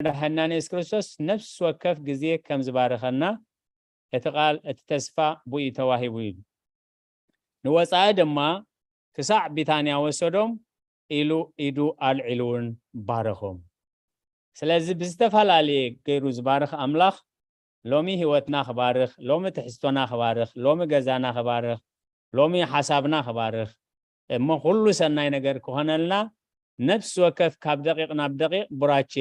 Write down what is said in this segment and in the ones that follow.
መድሓኒናን የሱስ ክርስቶስ ነፍሲ ወከፍ ግዜ ከም ዝባርኸና እቲ ቃል፣ እቲ ተስፋ ብኡ እዩ ተዋሂቡ ኢሉ። ንወጻኢ ድማ ክሳዕ ቢታንያ ወሰዶም ኢሉ ኢዱ ኣልዒሉ እውን ባረኾም። ስለዚ ብዝተፈላለየ ገይሩ ዝባርኽ ኣምላኽ ሎሚ ህይወትና ክባርኽ፣ ሎሚ ትሕዝቶና ክባርኽ፣ ሎሚ ገዛና ክባርኽ፣ ሎሚ ሓሳብና ክባርኽ፣ እሞ ኩሉ ሰናይ ነገር ክኾነልና ነፍሲ ወከፍ ካብ ደቂቕ ናብ ደቂቕ ቡራቼ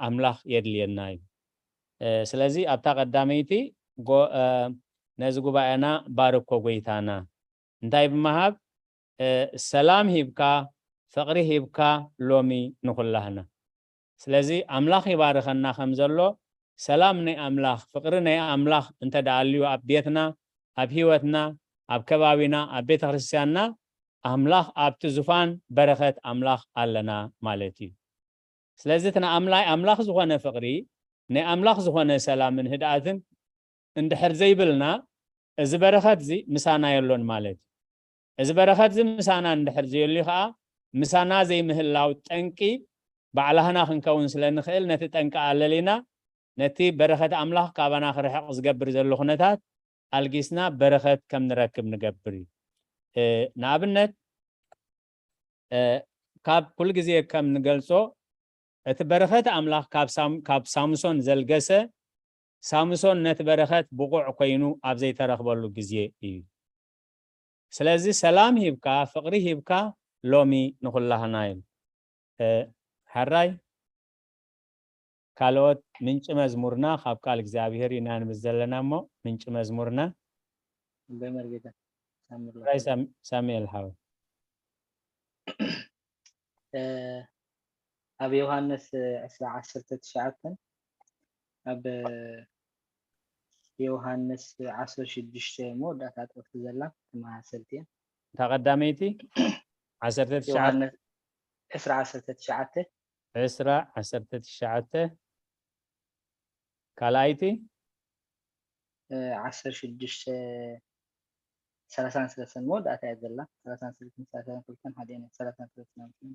ኣምላኽ የድልየና እዩ። ስለዚ ኣብታ ቀዳመይቲ ነዚ ጉባኤና ባርኮ ጎይታና እንታይ ብምሃብ ሰላም ሂብካ፣ ፍቕሪ ሂብካ ሎሚ ንኹላህና። ስለዚ ኣምላኽ ይባርኸና ከም ዘሎ ሰላም ናይ ኣምላኽ፣ ፍቕሪ ናይ ኣምላኽ እንተ ደኣ ኣልዩ ኣብ ቤትና፣ ኣብ ህይወትና፣ ኣብ ከባቢና፣ ኣብ ቤተ ክርስቲያንና ኣምላኽ ኣብቲ ዙፋን በረኸት ኣምላኽ ኣለና ማለት እዩ። ስለዚ እቲ ንኣምላይ ኣምላኽ ዝኾነ ፍቕሪ፣ ናይ ኣምላኽ ዝኾነ ሰላምን ህድኣትን እንድሕር ዘይብልና እዚ በረኸት እዚ ምሳና የሎን ማለት እዩ። እዚ በረኸት እዚ ምሳና እንድሕር ዘየልዩ ከዓ ምሳና ዘይምህላው ጠንቂ ባዕላህና ክንከውን ስለ ንኽእል ነቲ ጠንቂ ኣለሊና ነቲ በረኸት ኣምላኽ ካባና ክርሕቕ ዝገብር ዘሎ ኩነታት ኣልጊስና በረኸት ከም ንረክብ ንገብር እዩ። ንኣብነት ካብ ኩሉ ግዜ ከም ንገልጾ እቲ በረኸት ኣምላኽ ካብ ሳምሶን ዘልገሰ ሳምሶን ነቲ በረኸት ብቑዕ ኮይኑ ኣብ ዘይተረኽበሉ ግዜ እዩ። ስለዚ ሰላም ሂብካ ፍቕሪ ሂብካ ሎሚ ንኹላህና እዩ። ሕራይ ካልኦት ምንጪ መዝሙርና ካብ ቃል እግዚኣብሔር ኢና ንብል ዘለና እሞ ምንጪ መዝሙርና በመርጌታ ሳሙኤል ሓወይ ኣብ ዮሃንስ ዕስራ ዓሰርተ ትሽዓተን ኣብ ዮሃንስ ዓሰርተ ሽዱሽተ መወዳእታ ጥቕሲ ዘላ ተመሳሰልቲ እየን። እታ ቀዳመይቲ ዓሰርተ ትሽዓተ ዮሃንስ ዕስራ ዓሰርተ ትሽዓተ ዕስራ ዓሰርተ ትሽዓተ ካልኣይቲ ዓሰርተ ሽዱሽተ ሰላሳን ሰለስተን መወዳእታ እያ ዘላ። ሰላሳን ሰለስተን ሰላሳን ክልተን ሓደ እየን። ሰላሳን ሰለስተን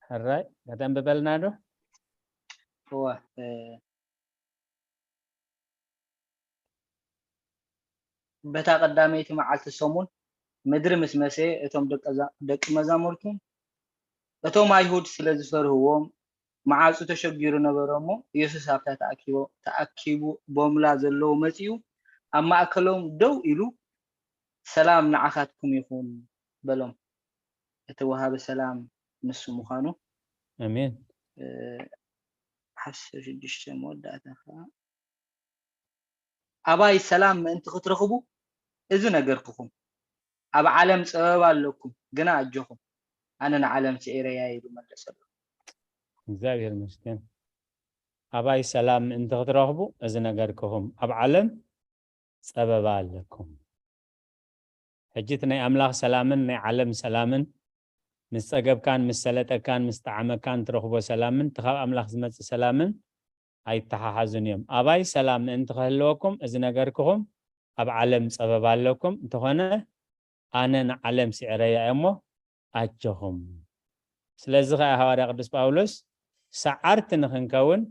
ሕራይ ከተንብበልና ዶ? እወ። በታ ቀዳመይቲ መዓልቲ ሰሙን ምድሪ ምስ መሰየ እቶም ደቂ መዛሙርቱ እቶም ኣይሁድ ስለ ዝፈርህዎም መዓጹ ተሸጊሩ ነበረ እሞ ኢየሱስ ኣብታ ተኣኪቦምላ ዘለዉ መጺኡ ኣብ ማእከሎም ደው ኢሉ ሰላም ንዓኻትኩም ይኹን በሎም። እቲ ወሃቢ ሰላም ንሱ ምዃኑ ኣሜን። ዓሰርተ ሽዱሽተ መወዳእታ ከዓ ኣባይ ሰላም ምእንቲ ክትረኽቡ እዚ ነገርክኹም። ኣብ ዓለም ጸበባ ኣለኩም፣ ግና ኣጆኹም፣ ኣነ ንዓለም ስዒረያ ኢሉ መለሰሉ። እግዚኣብሔር ይመስገን። ኣባይ ሰላም ምእንቲ ክትረኽቡ እዚ ነገርክኹም፣ ኣብ ዓለም ጸበባ ኣለኩም። ሕጂ እቲ ናይ ኣምላኽ ሰላምን ናይ ዓለም ሰላምን ምስ ጸገብካን ምስ ሰለጠካን ምስ ጠዓመካን ትረኽቦ ሰላምን እቲ ካብ ኣምላኽ ዝመጽእ ሰላምን ኣይተሓሓዙን እዮም። ኣባይ ሰላም ምእንቲ ክህልወኩም እዚ ነገርክኹም ኣብ ዓለም ጸበባ ኣለኩም፣ እንተኾነ ኣነ ንዓለም ስዒረያ እየ እሞ ኣጆኹም። ስለዚ ኸኣ ሃዋርያ ቅዱስ ጳውሎስ ሰዓርቲ ንኽንከውን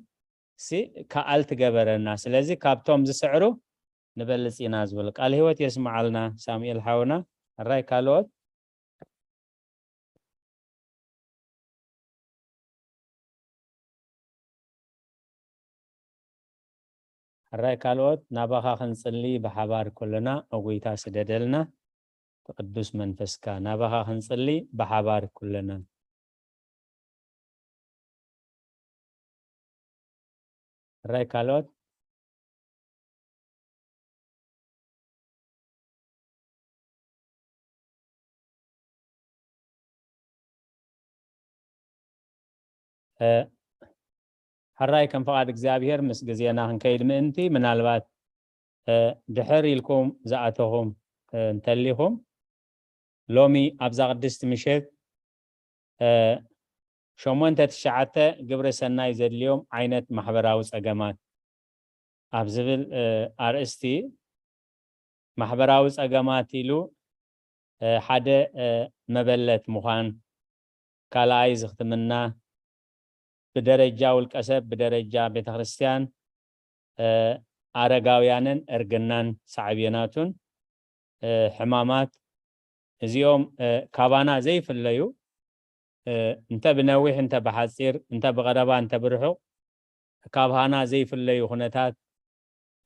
ሲ ከኣል ትገበረና። ስለዚ ካብቶም ዝስዕሩ ንበልጽ ኢና ዝብል ቃል ህይወት የስምዓልና ሳሙኤል ሓውና። ሕራይ ካልኦት ሕራይ ካልኦት ናባኻ ክንጽሊ ብሓባር ኩልና፣ ኦ ጎይታ ስደደልና እቲ ቅዱስ መንፈስካ። ናባኻ ክንጽሊ ብሓባር ኩልና። ሕራይ ካልኦት ሕራይ ከም ፍቓድ እግዚኣብሔር ምስ ግዜና ክንከይድ ምእንቲ ምናልባት ድሕር ኢልኩም ዝኣተኹም እንተሊኹም ሎሚ ኣብዛ ቅድስቲ ምሸት ሸሞንተ ትሽዓተ ግብረ ሰናይ ዘድልዮም ዓይነት ማሕበራዊ ጸገማት ኣብ ዝብል ኣርእስቲ ማሕበራዊ ጸገማት ኢሉ ሓደ መበለት ምዃን ካልኣይ ዝኽትምና ብደረጃ ውልቀሰብ፣ ብደረጃ ቤተክርስትያን፣ እ፣ ኣረጋውያንን እርግናን ሳዕቤናቱን፣ እ፣ ሕማማት እዚኦም፣ እ፣ ካባና ዘይፍለዩ፣ እ፣ እንተ ብነዊሕ እንተ ብሓጺር፣ እንተ ብቐረባ እንተ ብርሑቕ፣ ካባና ዘይፍለዩ ኩነታት፣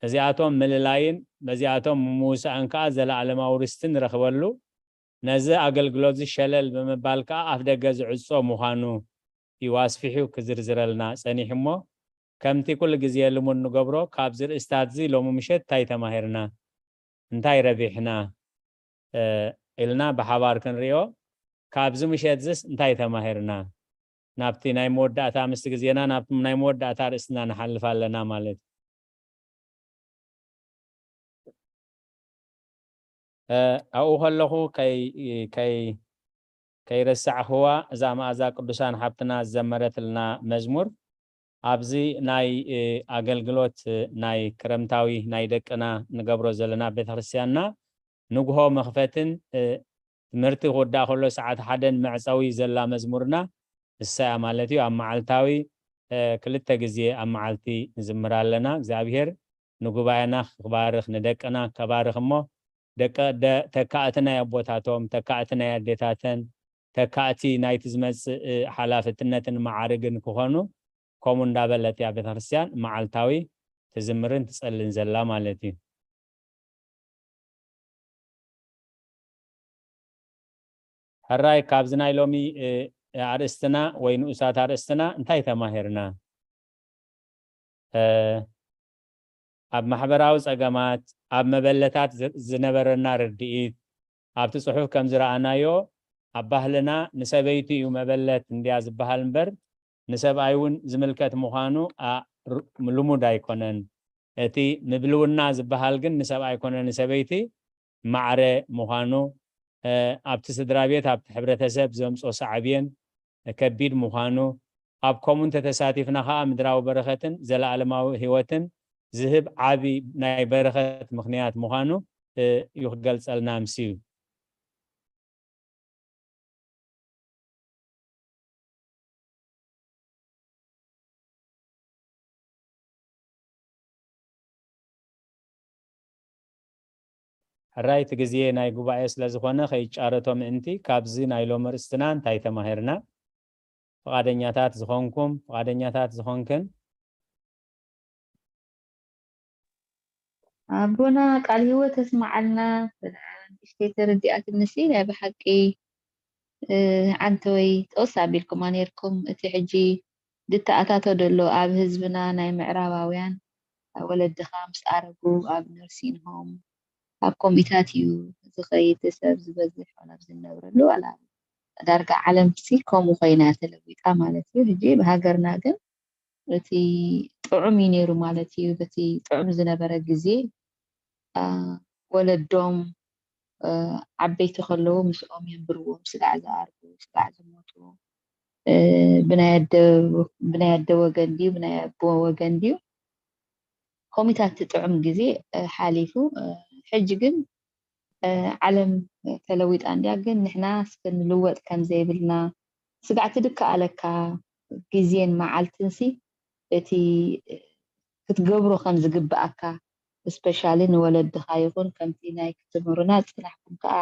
እዚኣቶም ምልላይን በዚኣቶም ምውሳእን ከኣ ዘለኣለማዊ ርስቲ ንረኽበሉ፣ ነዚ ኣገልግሎትዚ ሸለል ብምባል ከኣ ኣፍደገ ዝዕጾ ምዃኑ እዩ ኣስፊሑ ክዝርዝረልና ጸኒሑ እሞ፣ ከምቲ ኩሉ ግዜ ልሙድ ንገብሮ፣ ካብዚ ርእስታትዚ ሎሚ ምሸት እንታይ ተማሂርና? እንታይ ረቢሕና? እ፣ ኢልና ብሓባር ክንሪኦ፣ ካብዚ ምሸትዝስ እንታይ ተማሂርና? ናብቲ ናይ መወዳእታ፣ ምስቲ ግዜና ናብቲ ናይ መወዳእታ ርእስትና ንሓልፍ ኣለና ማለት እዩ። እ፣ ኣብኡ ከለኹ ከይ-፣ ከይ-፣ ከይረሳዕኽዋ፣ እዛ መኣዛ ቅዱሳን ሓብትና ዝዘመረትልና መዝሙር፣ ኣብዚ ናይ፣ እ፣ ኣገልግሎት፣ እ፣ ናይ ክረምታዊ ናይ ደቅና ንገብሮ ዘለና ቤተክርስትያንና ንግሆ መኽፈትን፣ እ፣ ትምህርቲ ክውዳእ ከሎ ሰዓት ሓደን መዕጸዊ ዘላ መዝሙርና እሳ እያ ማለት እዩ። ኣብ መዓልታዊ፣ እ፣ ክልተ ግዜ ኣብ መዓልቲ ንዝምር ኣለና። እግዚኣብሔር ንጉባኤና ክባርኽ፣ ንደቅና ከባርኽ እሞ፣ ደቀ-፣ ደ-፣ ተካእቲ ናይ ኣቦታቶም፣ ተካእቲ ናይ ኣዴታተን፣ ተካእቲ ናይቲ ዝመጽእ፣ እ፣ ሓላፍትነትን መዓርግን ክኾኑ፣ ከምኡ እንዳበለት እያ ቤተክርስትያን መዓልታዊ ትዝምርን ትጸልን ዘላ ማለት እዩ። ሕራይ፣ ካብዚ ናይ ሎሚ፣ እ፣ ኣርእስትና ወይ ንኡሳት ኣርእስትና እንታይ ተማሂርና? እ፣ ኣብ ማሕበራዊ ጸገማት፣ ኣብ መበለታት ዝ-፣ ዝነበረና ርድኢት፣ ኣብቲ ጽሑፍ ከም ዝረኣናዮ፣ ኣብ ባህልና ንሰበይቲ እዩ መበለት እንድያ ዝበሃል እምበር፣ ንሰብኣይ እውን ዝምልከት ምዃኑ፣ ኣ-፣ ር-፣ ልሙድ ኣይኮነን። እቲ ምብልውና ዝበሃል ግን ንሰብኣይ ኮነ ንሰበይቲ ማዕረ ምዃኑ፣ እ፣ ኣብቲ ስድራ ቤት፣ ኣብቲ ሕብረተሰብ ዘምጾ ሳዕቤን ከቢድ ምዃኑ፣ ኣብ ከምኡ እንተተሳቲፍና ኸኣ ምድራዊ በረኸትን ዘለኣለማዊ ህይወትን ዝህብ ዓቢ ናይ በረኸት ምኽንያት ምዃኑ፣ እ፣ እዩ ክገልጸልና ኣምስዩ። ሕራይ፣ እቲ ግዜ ናይ ጉባኤ ስለ ዝኾነ፣ ከይጫረቶ ምእንቲ፣ ካብዚ ናይ ሎሚ ርእስትና እንታይ ተማሂርና? ፍቓደኛታት ዝኾንኩም፣ ፍቓደኛታት ዝኾንክን? ኣቦና ቃል ህይወት ተስማዓልና። ንእሽተይ ተረዲኣትንሲ ናይ ብሓቂ፣ እ፣ ዓንተወይ ጠውስ ኣቢልኩማ ነይርኩም። እቲ ሕጂ ዝተኣታቶ ዘሎ ኣብ ህዝብና ናይ ምዕራባውያን፣ ኣብ ወለድኻ ምስ ኣረጉ ኣብ ነርሲን ሆም፣ ኣብ ኮሚታት እዩ ዝኸይድ ሰብ ዝበዝሕ፣ ዋላ ኣብዚ ንነብረሉ፣ ዋላ ዳርጋ ዓለም ሲ ከምኡ ኮይና ተለዊጣ ማለት እዩ። ሕጂ ብሃገርና ግን እቲ ጥዑም እዩ ነይሩ ማለት እዩ። በቲ ጥዑም ዝነበረ ግዜ፣ አ፣ ወለዶም፣ አ፣ ዓበይቲ ከለዉ ምስኦም የንብርዎም፣ ስጋዕ ዝኣርጉ፣ ስጋዕ ዝሞቱ፣ እ፣ ብናይ ኣደ፣ ብናይ ኣደ ወገን ድዩ፣ ብናይ ኣቦ ወገን ድዩ፣ ኮሚታት እቲ ጥዑም ግዜ፣ እ፣ ሓሊፉ። እ፣ ሕጂ ግን፣ እ፣ ዓለም ተለዊጣ እንድያ፣ ግን ንሕና እስከ ንልወጥ ከም ዘይብልና፣ ስጋዕቲ ድካ ኣለካ፣ ግዜን መዓልትንሲ እቲ ክትገብሮ ከም ዝግብኣካ፣ እስፔሻሊ ንወለድኻ ይኹን፣ ከምቲ ናይ ክትምህሩና ዝጽናሕኩም ከኣ፣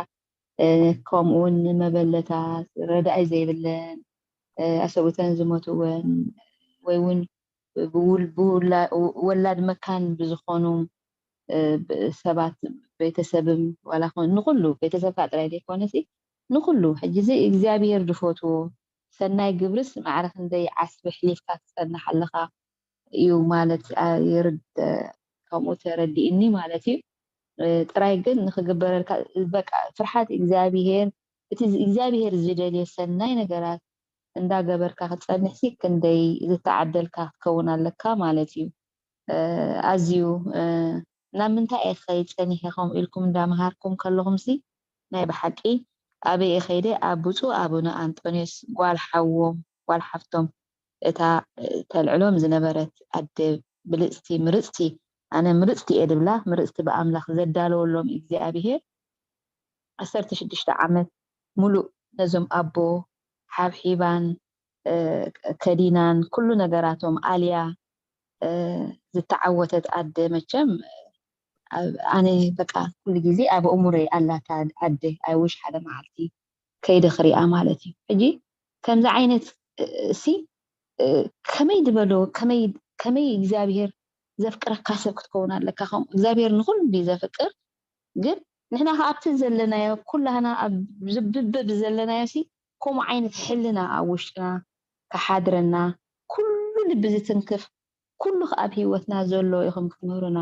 እ፣ ከምኡ እውን ንመበለታት፣ ረዳኢ ዘይብለን፣ እ፣ ኣሰብኡተን ዝሞትወን፣ ወይ እውን ብውል-፣ ብውላ-፣ ወላድ መካን ብዝኾኑ፣ እ፣ ብ-፣ ሰባት፣ ቤተሰብም ዋላ ኾን-፣ ንኹሉ ቤተሰብካ ጥራይ ዘይኮነሲ፣ ንኹሉ። ሕጂ እዚ እግዚኣብሄር ዝፈትዎ ሰናይ ግብርስ ማዕረ ክንደይ ዓስቢ ኣሕሊፍካ ትጸንሕ ኣለኻ እዩ ማለት፣ አ፣ ይርድ-፣ ከምኡ ተረዲእኒ ማለት እዩ። እ፣ ጥራይ ግን ንኽግበረልካ፣ በቃ፣ ፍርሓት እግዚኣብሄር፣ እቲ ዝ-፣ እግዚኣብሄር ዝደልዮ ሰናይ ነገራት እንዳገበርካ ክትጸንሕሲ ክንደይ ዝተዓደልካ ክትከውን ኣለካ ማለት እዩ። እ፣ ኣዝዩ፣ እ፣ ናብ ምንታይ እየ ክኸይድ ጸኒሐ ከምኡ ኢልኩም እንዳመሃርኩም ከለኹምሲ፣ ናይ ብሓቂ ኣበይ እየ ከይደ? ኣብ ብፁዕ ኣቡነ ኣንጦንዮስ ጓል ሓዎም፣ ጓል ሓፍቶም፣ እታ፣ እ፣ ተልዕሎም ዝነበረት ኣደ ብልጽቲ፣ ምርጽቲ፣ ኣነ ምርጽቲ እየ ድብላ፣ ምርጽቲ ብኣምላኽ ዘዳለወሎም እግዚኣብሄር፣ ዓሰርተ ሽዱሽተ ዓመት ሙሉእ ነዞም ኣቦ ሓብሒባን እ፣ ከዲናን ኩሉ ነገራቶም ኣልያ፣ እ፣ ዝተዓወተት ኣደ መቸም፣ ኣብ፣ ኣነ በቃ ኩሉ ግዜ ኣብ ኣእምሮይ ኣላታ ኣደ። ኣይ ዊሽ ሓደ መዓልቲ ከይደ ክሪኣ ማለት እዩ። ሕጂ ከምዚ ዓይነት፣ እ፣ እሲ፣ እ፣ ከመይ ዝበሎ፣ ከመይ፣ ከመይ እግዚኣብሔር ዘፍቅረካ ሰብ ክትከውን ኣለካ። ከምኡ እግዚኣብሔር ንኹሉ እንድዩ ዘፍቅር፣ ግን ንሕና ከኣ ኣብቲ ዘለናዮ፣ ኩላህና ኣብ ዝብብብ ዘለናዮ ሲ፣ ከምኡ ዓይነት ሕልና ኣብ ውሽጥና ክሓድረና፣ ኩሉ ልቢ ዝትንክፍ፣ ኩሉ ከኣ ኣብ ህይወትና ዘሎ ኢኹም ክትምህሩና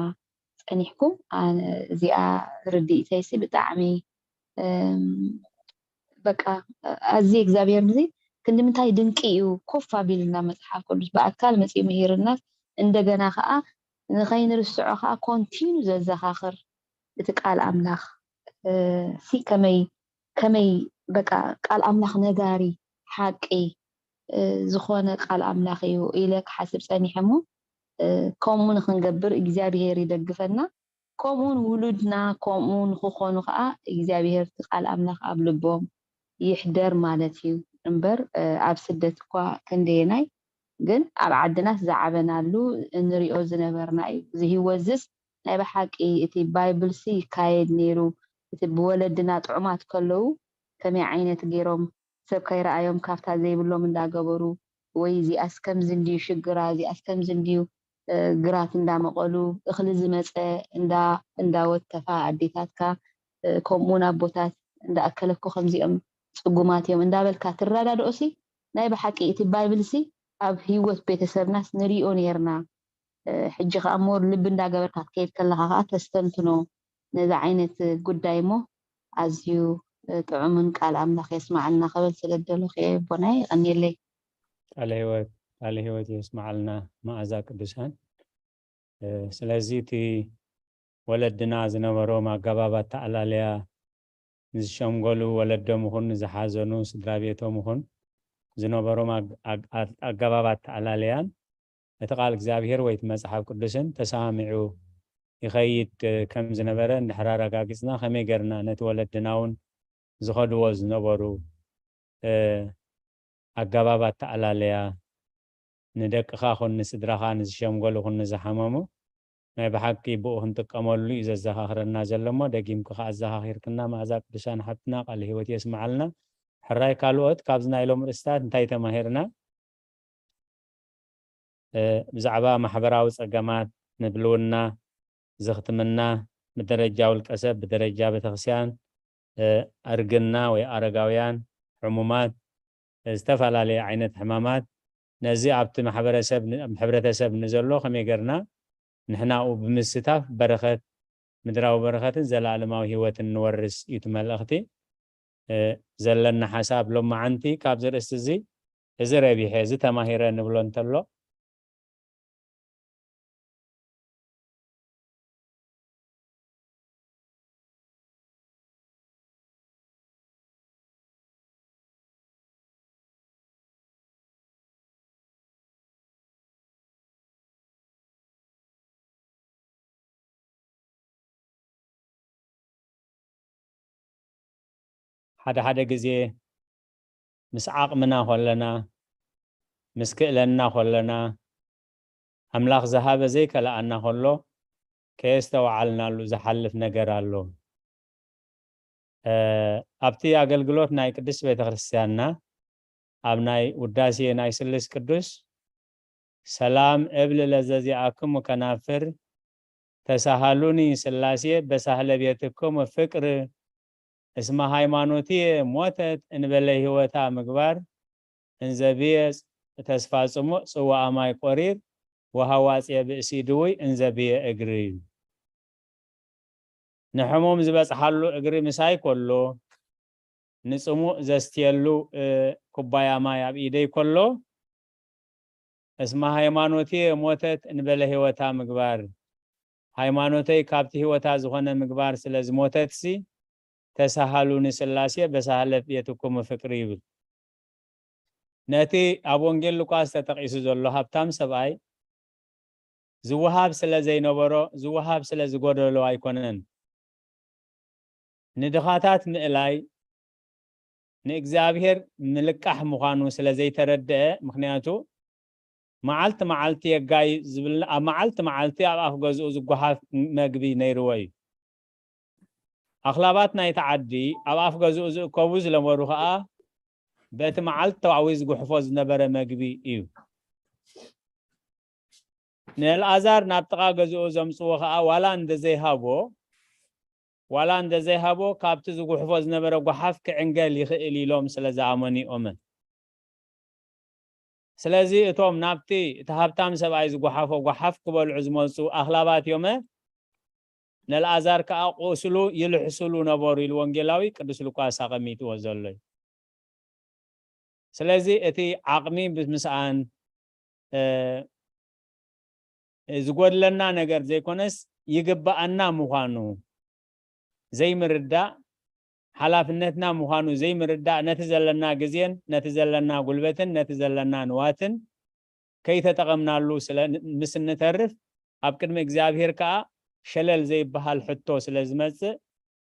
ጸኒሕኩም። ኣነ እዚኣ ርድኢተይሲ ብጣዕሚ፣ እም፣ በቃ፣ ኣዝየ እግዚኣብሔር እዚ ክንዲ ምንታይ ድንቂ እዩ፣ ኮፍ ኣቢልና መጽሓፍ ቅዱስ ብኣካል መጺኡ ምሂርናስ፣ እንደገና ከኣ ንኸይንርስዖ ከኣ ኮንቲኑ ዘዘኻኽር እቲ ቃል ኣምላኽ፣ እ፣ ሲ ከመይ፣ ከመይ በቃ ቃል ኣምላኽ ነጋሪ ሓቂ፣ እ፣ ዝኾነ ቃል ኣምላኽ እዩ ኢለ ክሓስብ ጸኒሐ እሞ፣ እ፣ ከምኡ ንኽንገብር እግዚኣብሔር ይደግፈና። ከምኡውን ውሉድና ከምኡ ንኽኾኑ ከኣ እግዚኣብሔር እቲ ቃል ኣምላኽ ኣብ ልቦም ይሕደር ማለት እዩ። እምበር፣ እ፣ ኣብ ስደት እኳ ክንደየናይ፣ ግን ኣብ ዓድናስ ዝዓበናሉ እንሪኦ ዝነበርና እዩ። እዚ ህይወት ዝስ ናይ ብሓቂ እቲ ባይብልሲ ይካየድ ነይሩ። እቲ ብወለድና ጥዑማት ከለዉ ከመይ ዓይነት ገይሮም ሰብ ከይረኣዮም ካብታ ዘይብሎም እንዳገበሩ፣ ወይ እዚኣስ ከምዚ እንድዩ ሽግራ፣ እዚኣስ ከምዚ እንድዩ፣ እ፣ ግራት እንዳመቐሉ፣ እኽሊ ዝመጸ እንዳ-፣ እንዳወተፋ ኣዴታትካ፣ እ፣ ከምኡውን ኣቦታት እንዳኣከለኮ ከምዚኦም ጽጉማት እዮም እንዳበልካ ትረዳድኦሲ፣ ናይ ብሓቂ እቲ ባይብልሲ ኣብ ህይወት ቤተሰብናስ ንሪኦ ነይርና። እ፣ ሕጂ ከኣ ሞር ልቢ እንዳገበርካ ክትከይድ ከለኻ ከኣ ተስተንትኖ ነዚ ዓይነት ጉዳይ እሞ ኣዝዩ፣ እ፣ ጥዑምን ቃል ኣምላኽ የስማዓልና ክብል ስለ ዝደለኹ እየ ኣቦናይ፣ የቐንየለይ። ቃለ ህይወት፣ ቃለ ህይወት የስማዓልና መኣዛ ቅዱሳን። እ፣ ስለዚ እቲ ወለድና ዝነበሮም ኣገባብ ኣተኣላልያ፣ ንዝሸምገሉ ወለዶም ይኹን ንዝሓዘኑ ስድራ ቤቶም ይኹን ዝነበሮም ኣግ-፣ ኣግ-፣ ኣግ-፣ ኣገባብ ኣተኣላልያን እቲ ቃል እግዚኣብሔር ወይ እቲ መጽሓፍ ቅዱስን ተሰማሚዑ ይኸይድ ከም ዝነበረ እንድሕር ኣረጋጊጽና፣ ከመይ ጌርና ነቲ ወለድና እውን ዝኸድዎ ዝነበሩ፣ እ፣ ኣገባብ ኣተኣላለያ ንደቅኻ ኹን ንስድራኻ ንዝሸምገሉ ኹን ንዝሓመሙ ናይ ብሓቂ ብኡ ክንጥቀመሉ እዩ ዘዘኻኽረና ዘሎ እሞ፣ ደጊምኪ ከኣ ኣዘኻኺርክና መኣዛ ቅዱሳን ሓብትና ቃለ ህይወት የስምዓልና። ሕራይ ካልኦት ካብዚ ናይ ሎም ርእስታት እንታይ ተማሂርና? እ፣ ብዛዕባ ማሕበራዊ ጸገማት፣ ንብልውና፣ ዝኽትምና፣ ብደረጃ ውልቀሰብ፣ ብደረጃ ቤተክርስትያን፣ እ፣ እርግና ወይ ኣረጋውያን፣ ሕሙማት፣ እ፣ ዝተፈላለየ ዓይነት ሕማማት፣ ነዚ ኣብቲ ማሕበረሰብ ን-፣ ኣብ ሕብረተሰብ ንዘሎ ከመይ ጌርና ንሕናኡ ብምስታፍ በረኸት፣ ምድራዊ በረኸትን ዘለኣለማዊ ህይወትን ንወርስ እዩ እቲ መልእኽቲ። እ፣ ዘለና ሓሳብ ሎማዓንቲ ካብዚ ርእስቲ እዚ፣ እዚ ረቢሐ፣ እዚ ተማሂረ ንብሎ እንተሎ፣ ሓደ ሓደ ግዜ ምስ ዓቕምና ኾለና፣ ምስ ክእለና ኾለና፣ ኣምላኽ ዝሃበ ዘይከልኣና ኾሎ፣ ከየስተውዓልናሉ ዝሓልፍ ነገር ኣሎ። እ፣ ኣብቲ ኣገልግሎት ናይ ቅድስት ቤተ ክርስቲያንና፣ ኣብ ናይ ውዳሴ ናይ ስሉስ ቅዱስ፣ ሰላም እብል ለዘዚኣክሙ ከናፍር፣ ተሳሃሉኒ ስላሴ በሳህለ ቤትክሙ ፍቅር፣ እስመ ሃይማኖትየ ሞተት እንበለ ህይወታ ምግባር፣ እንዘብየ ተስፋ ጽሙእ ጽዋኣ ማይ ቆሪር፣ ወሃዋጽየ ብእሲ ድውይ እንዘብየ እግሪ። ንሕሙም ዝበጽሓሉ እግሪ ምሳይ ከሎ፣ ንጽሙእ ዘስትየሉ፣ እ፣ ኩባያ ማይ ኣብ ኢደይ ከሎ፣ እስመ ሃይማኖትየ ሞተት እንበለ ህይወታ ምግባር፣ ሃይማኖተይ ካብቲ ህይወታ ዝኾነ ምግባር ስለ ዝሞተትሲ፣ ተሳሃሉ ንስላሴ በሳህለ ቤትኩሙ ፍቅሪ ይብል። ነቲ ኣብ ወንጌል ሉቃስ ተጠቒሱ ዘሎ ሃብታም ሰብኣይ ዝወሃብ ስለ ዘይነበሮ፣ ዝወሃብ ስለ ዝጎደሎ ኣይኮነን። ንድኻታት ምእላይ፣ ንእግዚኣብሔር ምልቃሕ ምዃኑ ስለ ዘይተረድአ፣ ምኽንያቱ መዓልቲ መዓልቲ የጋይ ዝብል፣ ኣብ መዓልቲ መዓልቲ ኣብ ኣፍ ገዝኡ ዝጓሓፍ መግቢ ነይርዎ እዩ። ኣኽላባት ናይቲ ዓዲ ኣብ ኣፍ ገዝኡ ዝእከቡ ዝነበሩ ኸኣ በቲ መዓልታዊ ዝጉሕፎ ዝነበረ መግቢ እዩ። ንኣልኣዛር ናብ ጥቓ ገዝኡ ዘምጽዎ ኸኣ ዋላ እንተዘይሃቦ፣ ዋላ እንተዘይሃቦ ካብቲ ዝጉሕፎ ዝነበረ ጓሓፍ ክዕንገል ይኽእል ኢሎም ስለ ዝኣመኑ እዮመ። ስለዚ እቶም ናብቲ እቲ ሃብታም ሰብኣይ ዝጓሓፎ ጓሓፍ ክበልዑ ዝመጹ ኣኽላባት እዮመ ነልኣዛር ከኣ ቁስሉ ይልሕስሉ ነበሩ ኢሉ ወንጌላዊ ቅዱስ ሉቃስ ኣቐሚጥዎ ዘሎ እዩ። ስለዚ እቲ ዓቕሚ ብምስኣን፣ እ፣ ዝጎድለና ነገር ዘይኮነስ ይግብኣና ምዃኑ ዘይምርዳእ፣ ሓላፍነትና ምዃኑ ዘይምርዳእ፣ ነቲ ዘለና ግዜን ነቲ ዘለና ጉልበትን ነቲ ዘለና ንዋትን ከይተጠቐምናሉ ስለ ምስ እንተርፍ፣ ኣብ ቅድሚ እግዚኣብሔር ከኣ ሸለል ዘይበሃል ሕቶ ስለ ዝመጽእ፣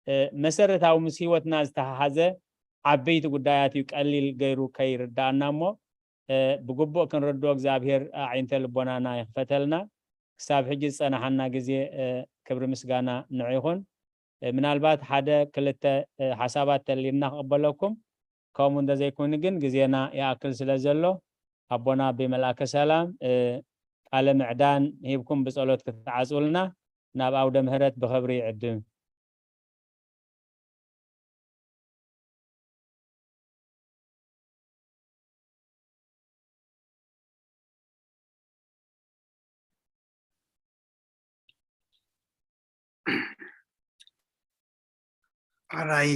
እ፣ መሰረታዊ ምስ ህይወትና ዝተሓሓዘ ዓበይቲ ጉዳያት እዩ ቀሊል ገይሩ ከይርዳኣና እሞ፣ እ፣ ብግቡእ ክንርድኦ እግዚኣብሔር ኣዒንተ ልቦናና ይኽፈተልና። ክሳብ ሕጂ ዝጸናሓና ግዜ፣ እ፣ ክብሪ ምስጋና ንዑ ይኹን። እ፣ ምናልባት ሓደ ክልተ፣ እ፣ ሓሳባት ተሊልና ክቕበለኩም፣ ከምኡ እንተዘይኮይኑ ግን ግዜና ይኣክል ስለ ዘሎ፣ ኣቦና ኣቤ መልኣከ ሰላም፣ እ፣ ቃለ ምዕዳን ሂብኩም ብጸሎት ክትዓጽውልና ናብ ኣውደ ምህረት ብኽብሪ ይዕድም። ሕራይ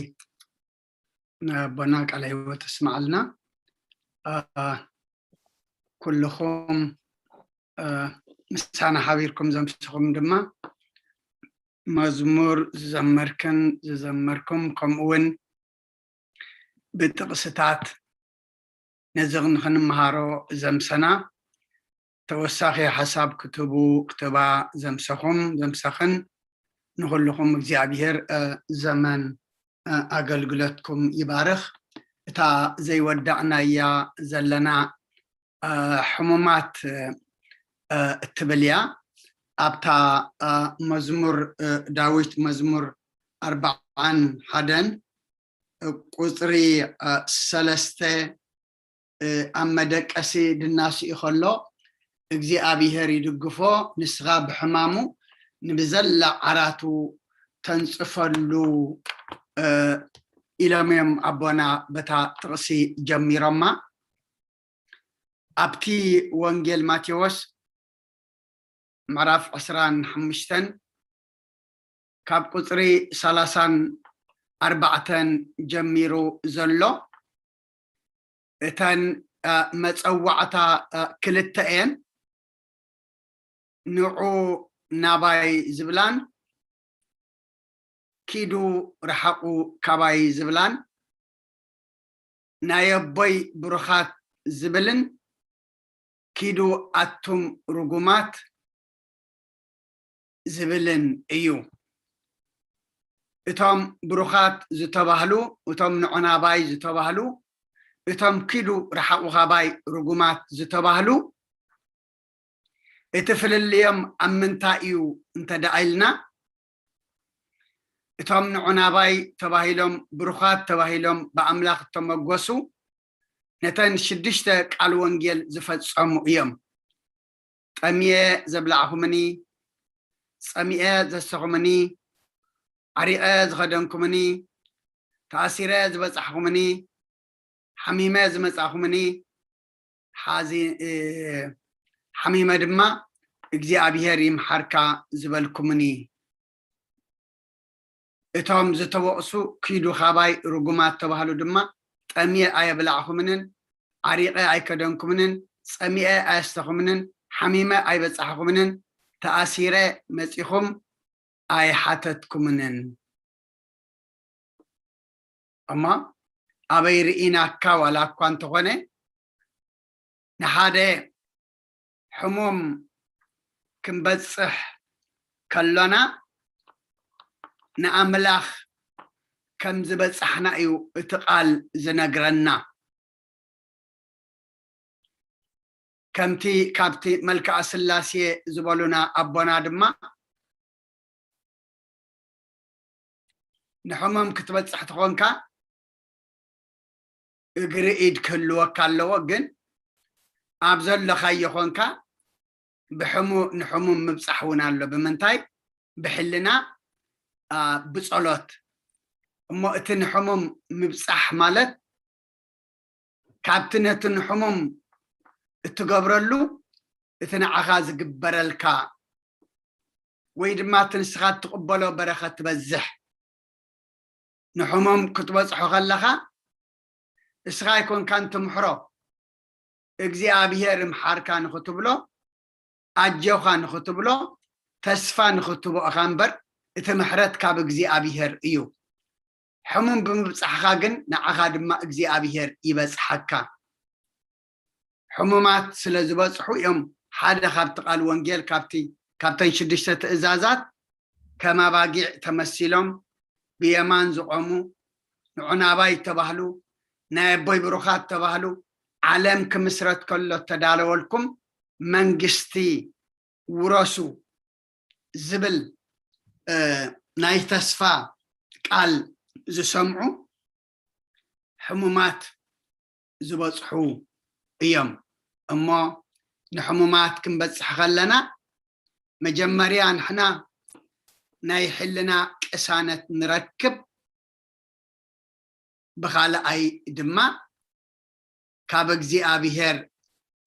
ንኣቦና ቃለ ህይወት ተስምዓልና። አ፣ ኩልኹም፣ አ፣ ምሳና ሓቢርኩም ዘምሰኹም ድማ መዝሙር ዝዘመርክን ዝዘመርኩም፣ ከምኡ እውን ብጥቕስታት ነዚ ንኽንመሃሮ ዘምሰና፣ ተወሳኺ ሓሳብ ክትህቡ፣ ክትህባ ዘምሰኹም፣ ዘምሰኽን፣ ንኹልኹም እግዚኣብሔር፣ እ፣ ዘመን፣ እ፣ ኣገልግሎትኩም ይባርኽ። እታ ዘይወዳእናያ ዘለና፣ እ፣ ሕሙማት፣ እ፣ እትብል እያ። ኣብታ፣ እ፣ መዝሙር፣ እ፣ ዳዊት መዝሙር ኣርባዓን ሓደን ቁጽሪ፣ እ፣ ሰለስተ፣ እ፣ ኣብ መደቀሲ ድናስኡ ከሎ እግዚኣብሔር ይድግፎ፣ ንስኻ ብሕማሙ ንብዘላ ዓራቱ ተንጽፈሉ፣ እ፣ ኢሎም እዮም ኣቦና በታ ጥቕሲ ጀሚሮማ። ኣብቲ ወንጌል ማቴዎስ ምዕራፍ ዕስራን ሓሙሽተን ካብ ቁጽሪ ሰላሳን ኣርባዕተን ጀሚሩ ዘሎ፣ እተን፣ እ፣ መጸዋዕታ፣ እ፣ ክልተ እየን። ንዑ ናባይ ዝብላን ኪዱ ርሓቑ ካባይ ዝብላን፣ ናይ ኣቦይ ብሩኻት ዝብልን ኪዱ ኣቱም ርጉማት ዝብልን እዩ። እቶም ብሩኻት ዝተባህሉ፣ እቶም ንዑ ናባይ ዝተባህሉ፣ እቶም ኪዱ ርሓቑ ካባይ ርጉማት ዝተባህሉ፣ እቲ ፍልልዮም ኣብ ምንታይ እዩ እንተ ደኣ ኢልና፣ እቶም ንዑ ናባይ ተባሂሎም፣ ብሩኻት ተባሂሎም ብኣምላኽ እተመጎሱ፣ ነተን ሽዱሽተ ቃል ወንጌል ዝፈጸሙ እዮም። ጠምየ ዘብላዕኹምኒ፣ ጸሚኤ ዘሰኹምኒ፣ ዓሪቐ ዝኸደንኩምኒ፣ ተኣሲረ ዝበጻሕኹምኒ፣ ሓሚመ ዝመጻኹምኒ፣ ሓዚ-፣ እ፣ ሓሚመ ድማ እግዚኣብሔር ይምሓርካ ዝበልኩምኒ። እቶም ዝተወቕሱ ኪዱ ካባይ ርጉማት ተባህሉ ድማ፣ ጠምየ ኣየብላዕኹምንን፣ ዓሪቐ ኣይከደንኩምንን፣ ጸሚኤ ኣየስተኹምንን፣ ሓሚመ ኣይበጻሕኹምንን፣ ተኣሲረ መጺኹም ኣይሓተትኩምንን። እሞ ኣበይ ርኢናካ ዋላ እኳ እንተኾነ፣ ንሓደ ሕሙም ክንበጽሕ ከሎና ንኣምላኽ ከም ዝበጻሕና እዩ እቲ ቃል ዝነግረና። ከምቲ ካብቲ መልክዓ ስላሴ ዝበሉና ኣቦና ድማ፣ ንሕሙም ክትበጽሕ ተኾንካ፣ እግሪ ኢድ ክህልወካ ኣለዎ፣ ግን ኣብ ዘለኻዮ ኾንካ ብሕሙ-፣ ንሕሙም ምብጻሕ እውን ኣሎ። ብምንታይ? ብሕልና፣ ኣ፣ ብጸሎት። እሞ እቲ ንሕሙም ምብጻሕ ማለት ካብቲ ነቲ ንሕሙም እትገብረሉ፣ እቲ ንዓኻ ዝግበረልካ፣ ወይ ድማ እቲ ንስኻ እትቕበሎ በረኸት ትበዝሕ። ንሕሙም ክትበጽሖ ከለኻ፣ እስኻ ኣይኮንካን ትምሕሮ፣ እግዚኣብሄር እምሓርካ ንኽትብሎ፣ ኣጆኻ ንኽትብሎ፣ ተስፋ ንኽትቦ ኢኻ እምበር፣ እቲ ምሕረት ካብ እግዚኣብሄር እዩ። ሕሙም ብምብጻሕኻ ግን ንዓኻ ድማ እግዚኣብሄር ይበጽሓካ። ሕሙማት ስለ ዝበጽሑ እዮም ሓደ ካብቲ ቃል ወንጌል፣ ካብቲ፣ ካብተን ሽዱሽተ ትእዛዛት፣ ከም ኣባጊዕ ተመሲሎም ብየማን ዝቖሙ፣ ንዑ ናባይ ተባህሉ፣ ናይ ኣቦይ ብሩኻት ተባህሉ፣ ዓለም ክምስረት ከሎ እተዳለወልኩም መንግስቲ ውረሱ ዝብል፣ እ፣ ናይ ተስፋ ቃል ዝሰምዑ ሕሙማት ዝበጽሑ እዮም። እሞ ንሕሙማት ክንበጽሕ ከለና፣ መጀመርያ ንሕና ናይ ሕልና ቅሳነት ንረክብ፣ ብኻልኣይ ድማ ካብ እግዚኣብሄር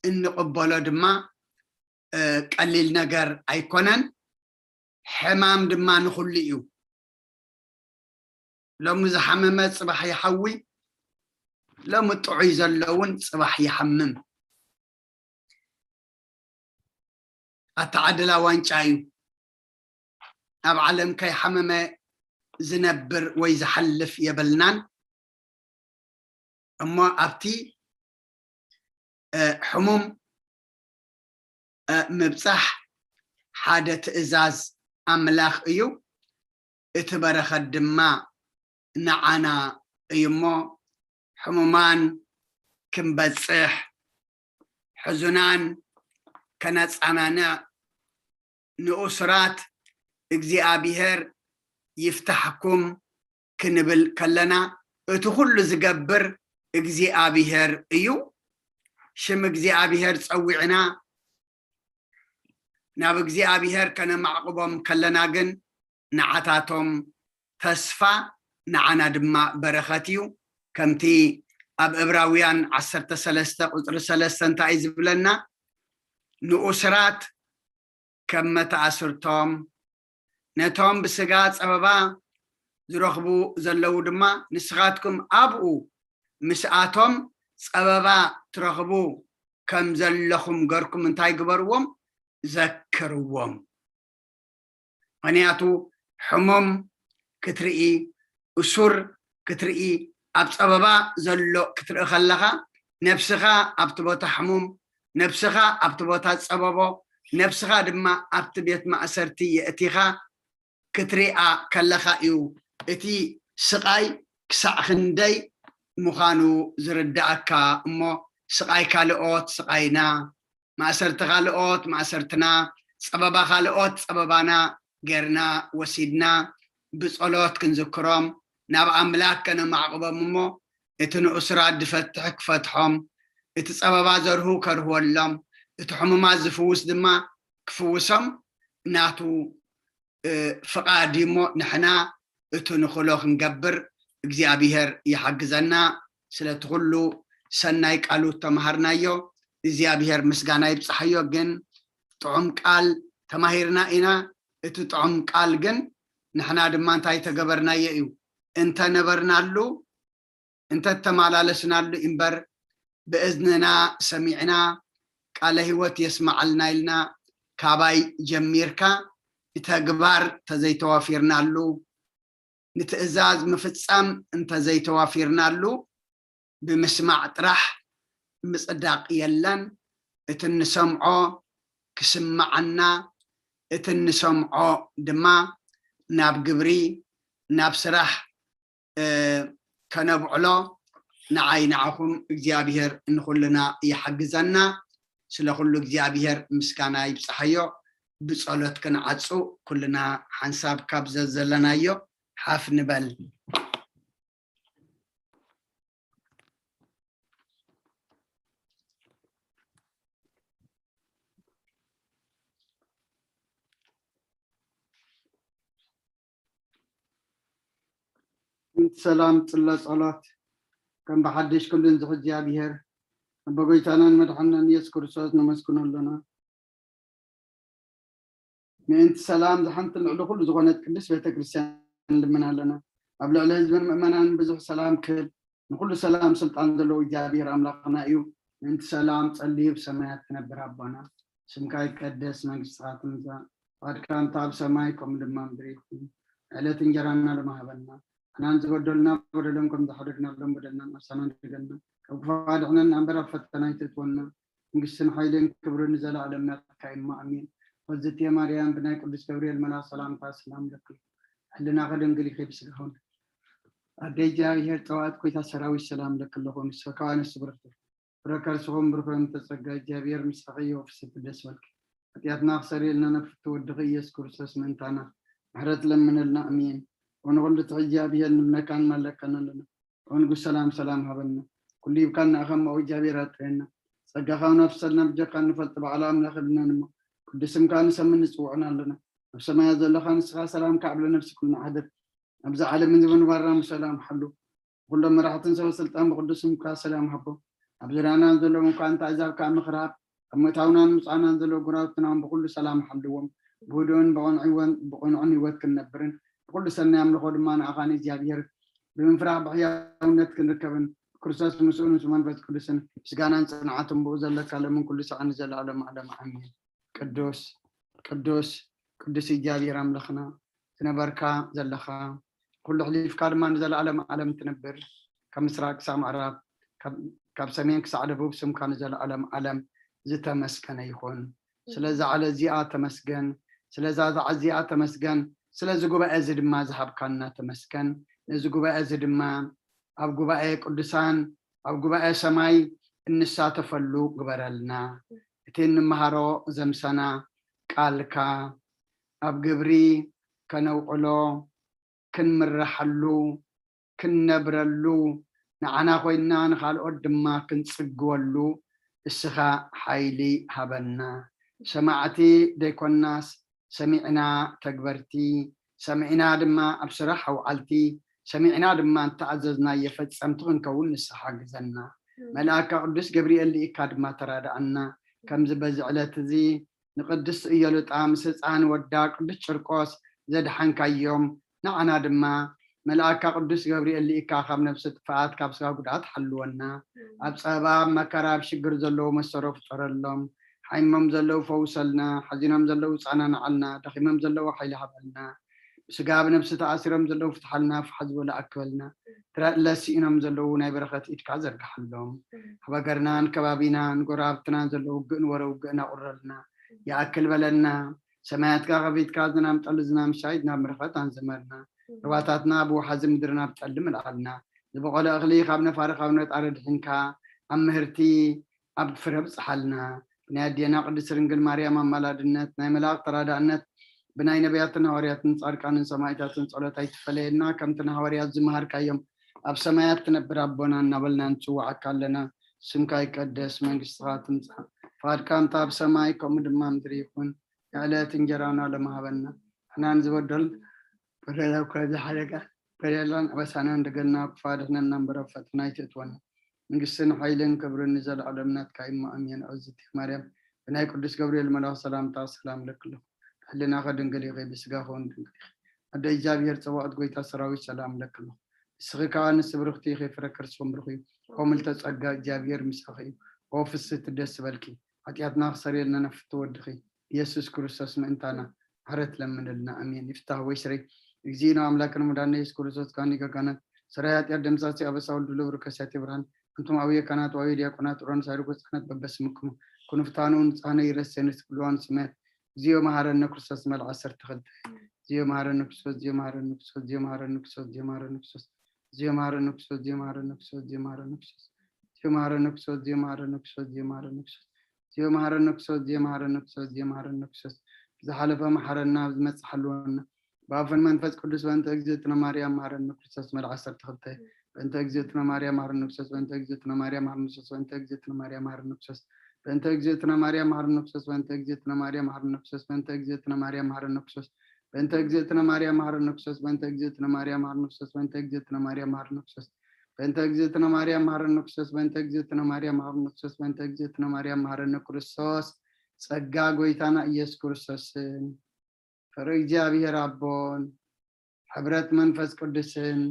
እንቕበሎ ድማ፣ እ፣ ቀሊል ነገር ኣይኮነን። ሕማም ድማ ንኹሉ እዩ። ሎሚ ዝሓመመ ጽባሕ ይሓዊ፣ ሎሚ ጥዑይ ዘሎ እውን ጽባሕ ይሓምም። ኣተዓድላ ዋንጫ እዩ። ኣብ ዓለም ከይሓመመ ዝነብር ወይ ዝሓልፍ የብልናን። እሞ ኣብቲ፣ እ፣ ሕሙም፣ እ፣ ምብጻሕ ሓደ ትእዛዝ ኣምላኽ እዩ። እቲ በረኸት ድማ ንዓና እዩ እሞ፣ ሕሙማን ክንበጽሕ፣ ሕዙናን ከነጸናንዕ፣ ንኡስራት እግዚኣብሄር ይፍታሕኩም ክንብል ከለና፣ እቲ ኩሉ ዝገብር እግዚኣብሄር እዩ። ሽም እግዚኣብሄር ጸዊዕና ናብ እግዚኣብሄር ከነማዕቕቦም ከለና ግን፣ ንዓታቶም ተስፋ፣ ንዓና ድማ በረኸት እዩ። ከምቲ ኣብ ዕብራውያን ዓሰርተ ሰለስተ ቁጽሪ ሰለስተ እንታይ እዩ ዝብለና? ንኡስራት ከም መተኣስርቶም፣ ነቶም ብስጋ ጸበባ ዝረኽቡ ዘለዉ ድማ፣ ንስኻትኩም ኣብኡ ምስኣቶም ጸበባ ትረኽቡ ከም ዘለኹም ገርኩም እንታይ ግበርዎም? ዘክርዎም። ምኽንያቱ ሕሙም ክትርኢ፣ እሱር ክትርኢ፣ ኣብ ጸበባ ዘሎ ክትርኢ ከለኻ፣ ነብስኻ ኣብቲ ቦታ ሕሙም፣ ነብስኻ ኣብቲ ቦታ ጸበቦ፣ ነብስኻ ድማ ኣብቲ ቤት ማእሰርቲ የእቲኻ ክትሪኣ ከለኻ እዩ እቲ ስቓይ ክሳዕ ክንደይ ምዃኑ ዝርድኣካ። እሞ ስቓይ ካልኦት ስቓይና፣ ማእሰርቲ ካልኦት ማእሰርትና፣ ጸበባ ካልኦት ጸበባና ጌርና ወሲድና፣ ብጸሎት ክንዝክሮም፣ ናብ ኣምላኽ ከነማዕቕቦም እሞ፣ እቲ ንእሱራት ዝፈትሕ ክፈትሖም፣ እቲ ጸበባ ዘርህዉ ከርህወሎም፣ እቲ ሕሙማት ዝፍውስ ድማ ክፍውሶም ናቱ፣ እ፣ ፍቓድ እዩ እሞ፣ ንሕና እቱ ንኽእሎ ክንገብር እግዚኣብሄር ይሓግዘና። ስለቲ ኩሉ ሰናይ ቃሉ እተምሃርናዮ እግዚኣብሄር ምስጋና ይብጽሓዮ። ግን ጥዑም ቃል ተማሂርና ኢና። እቲ ጥዑም ቃል ግን ንሕና ድማ እንታይ ተገበርናዮ እዩ? እንተነበርናሉ፣ እንተተመላለስናሉ እምበር፣ ብእዝንና ሰሚዕና ቃለ ህይወት የስምዓልና ኢልና ካባይ ጀሚርካ ብተግባር ተዘይተዋፊርናሉ፣ ንትእዛዝ ምፍጻም እንተዘይተዋፊርናሉ፣ ብምስማዕ ጥራሕ ምጽዳቕ የለን። እቲ እንሰምዖ ክስምዓና፣ እቲ እንሰምዖ ድማ ናብ ግብሪ፣ ናብ ስራሕ ከነብዕሎ ንዓይ ንዓኹም እግዚኣብሔር ንኹልና ይሓግዘና። ስለ ኩሉ እግዚኣብሔር ምስጋና ይብፅሓዮ። ብጸሎት ክንዓጹ ኩልና ሓንሳብ ካብ ዘዘለናዮ ሓፍ ንበል። ሰላም ጽለ ጸሎት ከም ብሓድሽ ኩሉን ዝሕ እግዚኣብሔር ኣቦ ጎይታናን መድሓንናን ኢየሱስ ክርስቶስ ነመስግኖ ኣለና። ምእንቲ ሰላም ዝሓንቲ ልዕሊ ኩሉ ዝኾነት ቅድስት ቤተክርስትያን ንልምን ኣለና። ኣብ ልዕሊ ህዝብን ምእመናን ብዙሕ ሰላም ክህብ ንኩሉ ሰላም ስልጣን ዘለዎ እግዚኣብሔር ኣምላኽና እዩ። ምእንቲ ሰላም ጸልዩ ብሰማያት ትነብር ኣቦና፣ ስምካ ይቀደስ፣ መንግስትኻ ትምጻእ፣ ፍቓድካ እንተ ኣብ ሰማይ ከምኡ ድማ ምድሪ ይኹን። ዕለት እንጀራና ሎሚ ሃበና፣ ንሕናን ዝበደሉና በደሎም ከም ዝሓደግናሎም በደልና ንነብሳና ንደገና፣ ካብ ክፉእ ኣድሕነና እምበር ኣብ ፈተና ኣይተእትወና፣ መንግስትን ሓይልን ክብርን ንዘለኣለም ናትካ እሞ ኣሜን። ወዝቴ ማርያም ብናይ ቅዱስ ገብርኤል መልኣኽ ሰላምታ ሰላም ለኪ፣ ሕልናኺ ድንግል ኢኺ ብስጋኺ እውን። ኣደ እግዚኣብሔር ጸዋዕት ጎይታ ሰራዊት ሰላም ለኪ ኣለኹ፣ ንስኺ ከኣ ንስብርኽቲ ፍረ ከርስኹም ብሩኽ እምተ ጸጋ እግዚኣብሔር ምሳኺ እዩ፣ ፍስሕቲ ደስ በልኪ። ሓጢኣትና ክሰርየልና ነፍቲ ወድኺ ኢየሱስ ክርስቶስ ምእንታና ምሕረት ለምነልና ኣሜን። ወንኹሉ እቲ እግዚኣብሔር ንብለካን ማለካን ኣለና። ወንጉስ ሰላም ሰላም ሃበልና። ኩሉ ሂብካና ኣኸ እሞ እግዚኣብሔር ኣጥርየና። ጸጋኻ እውን ኣፍሰልና ብጀካ እንፈልጥ ባዕላ ኣምላኽ እልና እሞ ቅዱስ ስምካ ንሰምን ንጽውዕን ኣለና። ኣብ ሰማያት ዘለኻ ንስኻ ሰላም ከዕብለ ነፍሲ ኩልና ሓድር። ኣብዚ ዓለምን ዝብንባራም ሰላም ሓሉ። ኩሎም መራሕትን ሰበ ስልጣን ብቅዱስ ስምካ ሰላም ሃቦም። ኣብ ዙርያና ዘለዎም እኳ እንተ ኣሕዛብ ከኣ ምኽራብ ኣብ ምእታውናን ምውጻእናን ዘለዉ ጉራውትና እውን ብኹሉ ሰላም ሓልዎም። ብህዱእን ብቕንዕወን ብቕኑዕን ህይወት ክንነብርን ብኹሉ ሰናይ ኣምልኾ ድማ ንኣኻ ንእግዚኣብሔር ብምፍራሕ ብሕያውነት ክንርከብን ብክርስቶስ ምስኡን ምስ መንፈስ ቅዱስን ምስጋናን ጽንዓትን ብኡ ዘለካ ለምን ኩሉ ሰዓት ንዘለኣለም ዓለም ኣሜን። ቅዱስ ቅዱስ ቅዱስ እግዚኣብሔር ኣምላኽና ዝነበርካ ዘለኻ ኩሉ ኣሕሊፍካ ድማ ንዘለኣለም ዓለም ትነብር ካብ ምስራቅ ክሳብ ምዕራብ ካብ ሰሜን ክሳዕ ደቡብ ስምካ ንዘለኣለም ዓለም ዝተመስገነ ይኹን። ስለዛ ዓለ እዚኣ ተመስገን፣ ስለዛ ዛዓ እዚኣ ተመስገን፣ ስለዚ ጉባኤ እዚ ድማ ዝሃብካና ተመስገን። ነዚ ጉባኤ እዚ ድማ ኣብ ጉባኤ ቅዱሳን ኣብ ጉባኤ ሰማይ እንሳተፈሉ ግበረልና። እቲ እንመሃሮ ዘምሰና ቃልካ ኣብ ግብሪ ከነውዕሎ ክንምረሓሉ ክንነብረሉ ንዓና ኮይንና ንኻልኦት ድማ ክንጽግወሉ እስኻ ሓይሊ ሃበና። ሰማዕቲ ደይኮናስ ሰሚዕና ተግበርቲ ሰሚዕና ድማ ኣብ ስራሕ ኣውዓልቲ ሰሚዕና ድማ እንተኣዘዝናዮ ፈጸምቲ ክንከውን ንስኻ ሓግዘና። መልኣካ ቅዱስ ገብርኤል ልኢካ ድማ ተራድኣና። ከምዚ በዚ ዕለት እዚ ንቅድስት ኢዮልጣ ምስ ህፃን ወዳ ቅዱስ ጭርቆስ ዘድሓንካዮም ንዓና ድማ መልኣካ ቅዱስ ገብርኤል ልኢካ ካብ ነብሲ ጥፍኣት ካብ ስጋ ጉድኣት ሓልወና። ኣብ ፀበባ ኣብ መከራ ኣብ ሽግር ዘለዉ መሰሮ ፍጠረሎም። ሓይሞም ዘለዉ ፈውሰልና። ሓዚኖም ዘለዉ ፃናንዓልና። ደኺሞም ዘለዉ ሓይሊ ሃበልና። ብስጋ ብነብሲ ተኣሲሮም ዘለዉ ፍትሓልና። ፍሓ ዝበሉ ኣክበልና። ትረእለ ስኢኖም ዘለዉ ናይ በረኸት ኢድካ ዘርግሓሎም። ኣብ ሃገርናን ከባቢናን ጎረባብትናን ዘለዉ ውግእን ወረ ውግእን ኣቑረልና። ይኣክል በለና። ሰማያትካ ከፊትካ ዝናም ጠሊ ዝናም ሻይት ናብ ምረኸት ኣንዝመልና። ሩባታትና ብወሓዚ ምድሪ ናብ ጠሊ ምልኣልና። ዝበቖለ እኽሊ ካብ ነፋሪ ካብ ነጣሪ ድሒንካ ኣብ ምህርቲ ኣብ ፍረ ብጽሓልና። ብናይ ኣዴና ቅድስት ድንግል ማርያም ኣማላድነት ናይ መላእኽት ተራዳእነት ብናይ ነቢያትን ሃዋርያትን ጻድቃንን ሰማዕታትን ጸሎት ኣይትፈለየና። ከምቲ ንሃዋርያት ዝመሃርካዮም ኣብ ሰማያት ትነብር ኣቦና እናበልና ንጽውዓካ ኣለና። ስምካ ይቀደስ፣ መንግስትኻ ትምጻእ፣ ፍቓድካ እንተ ኣብ ሰማይ ከምኡ ድማ ምድሪ ይኹን። የዕለት እንጀራና ሎሚ ሃበና። ንሕና ንዝበደል በደል ኣብ ከዚ ሓደጋ በደልናን ኣበሳናን ደገልና ክፋ ድሕነና እምበር ኣብ ፈተና ኣይትእትወና። መንግስትን ሓይልን ክብርን ንዘለዓለም ናትካ እዩ እሞ ኣሜን። እግዝእትየ ማርያም ብናይ ቅዱስ ገብርኤል መልኣኽ ሰላምታ ሰላም እለኪ ኣለኹ። ሕልናኸ ድንግል ኢኺ ብስጋኸ እውን ድንግል ኢኺ። ኣደ እግዚኣብሔር ጸባኦት ጎይታ ሰራዊት ሰላም እለኪ ኣለኹ። ንስኺ ከኣ ንስብርኽቲ ኢኺ ፍረ ከርስኹም ብሩኽ እዩ። ኦ ምልተ ጸጋ እግዚኣብሔር ምሳኺ እዩ። ኦ ፍስህቲ ደስ በልኪ። ሓጢኣትና ክሰርየልና ነፍቲ ወድኺ ኢየሱስ ክርስቶስ ምእንታና ምሕረት ለምንልና። ኣሜን። ይፍታህ ወይ ስረይ እግዚእነ ኣምላክነ መድኃኒነ ኢየሱስ ክርስቶስ ካህን ሊቀ ካህናት ሰራይ ኃጢአት ደምሳሲ ኣበሳ ወልድ ልብር ከሳቴ ብርሃን እንቱም አብየ ካህናት ወአብየ ዲያቆናት ሮን ሳይርጎ ህፃናት በበስምክሙ ኩኑ ፍታኑ ንጻነ ይረሴ ንስክልዋን ስሜት እግዚኦ መሐረነ ክርስቶስ መልዓ ሰርተ ክልተ እግዚኦ መሐረነ ክርስቶስ እግዚኦ መሐረነ ክርስቶስ እግዚኦ መሐረነ ክርስቶስ እግዚኦ መሐረነ ክርስቶስ ዜማረ ንክሶት ዜማረ ንክሶት ዜማረ ንክሶት ዜማረ ንክሶት ዜማረ ንክሶት ዜማረ ንክሶት ዜማረ ንክሶት ዜማረ ንክሶት ዜማረ ንክሶት ዝሓለፈ መሓረና ኣብ ዝመጽእ ሓልወና። ብኣፈን መንፈስ ቅዱስ በእንተ እግዝእትነ ማርያም መሓረኒ ክርስቶስ። መልዓ ዓሰርተ ክልተ በእንተ እግዝእትነ ማርያም መሓረኒ ክርስቶስ። በእንተ እግዝእትነ ማርያም መሓረኒ ክርስቶስ። በእንተ እግዝእትነ ማርያም መሓረኒ ክርስቶስ። በእንተ እግዝእትነ ማርያም መሓረኒ ክርስቶስ። በእንተ እግዝእትነ ማርያም መሓረኒ ክርስቶስ። በእንተ እግዝእትነ ማርያም መሓረኒ ክርስቶስ። በእንተ እግዝእትነ ማርያም መሓረኒ ክርስቶስ። በእንተ እግዝእትነ ማርያም መሓረኒ ክርስቶስ። በእንተ እግዝእትነ ማርያም መሓረኒ ክርስቶስ። በእንተ እግዝእትነ ማርያም መሓረኒ ክርስቶስ። በእንተ እግዝእትነ ማርያም መሓረኒ ክርስቶስ። በእንተ እግዝእትነ ማርያም መሓረኒ ክርስቶስ። ጸጋ ጎይታና ኢየሱስ ክርስቶስን ፍቕሪ እግዚኣብሔር ኣቦን ሕብረት መንፈስ ቅዱስን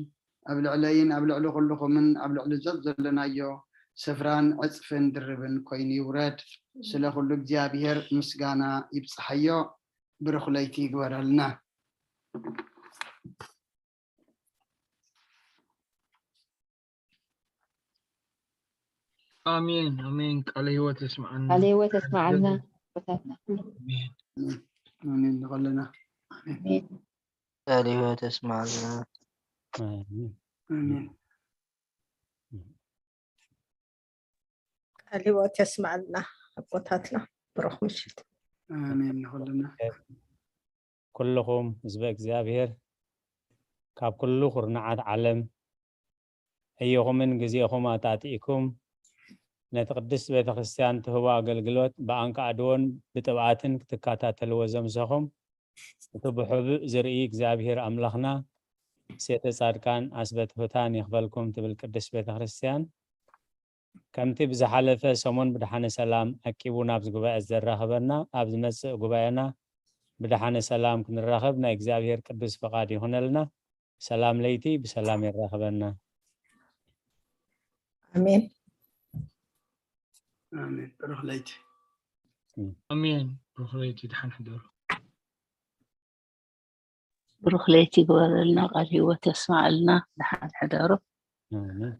ኣብ ልዕለይን ኣብ ልዕሊ ኩልኹምን ኣብ ልዕሊ ዘብ ዘለናዮ ስፍራን ዕጽፍን ድርብን ኮይኑ ይውረድ። ስለ ኩሉ እግዚኣብሔር ምስጋና ይብጽሓዮ። ብሩኽ ለይቲ ይግበረልና። ኣሜን ኣሜን። ቃለ ህይወት የስምዓና። ቃለ ህይወት የስምዓልና። ኣቦታትና። ኣሜን። ኣሜን ንቐለና። ኣሜን። ኣሜን። ቃለ ህይወት የስምዓልና። ኣሜን። ቃለ ህይወት የስምዓልና ኣቦታትና። ብሩኽ ምሽት። ኣሜን ንቐለና። ኩልኹም ህዝበ እግዚኣብሔር ካብ ኩሉ ኩርናዓት ዓለም ዕዮኹምን ግዜኹም ኣጣጢእኩም ነቲ ቅድስት ቤተ ክርስቲያን ትህቦ ኣገልግሎት ብኣንቃዕድዎን ብጥብኣትን ክትከታተልዎ ዘምሰኹም እቲ ብሕቡእ ዝርኢ እግዚኣብሔር ኣምላኽና ሴተ ጻድቃን ኣስበ ትሑታን ይኽፈልኩም ትብል ቅድስት ቤተ ክርስቲያን። ከምቲ ብዝሓለፈ ሰሙን ብደሓነ ሰላም ዓቂቡ ናብዚ ጉባኤ ዘራኽበና ኣብ ዝመጽእ ጉባኤና ብደሓነ ሰላም ክንራኸብ ናይ እግዚኣብሔር ቅዱስ ፍቓድ ይኹነልና። ሰላም ለይቲ ብሰላም የራኽበና። ኣሜን። ኣሜን። ብሩኽ ለይቲ። ኣሜን። ብሩኽ ለይቲ ድሓን ሕደሩ። ብሩኽ ለይቲ ይግበረልና፣ ቃል ህይወት የስማዕልና። ደሓን ሕደሩ። ኣሜን።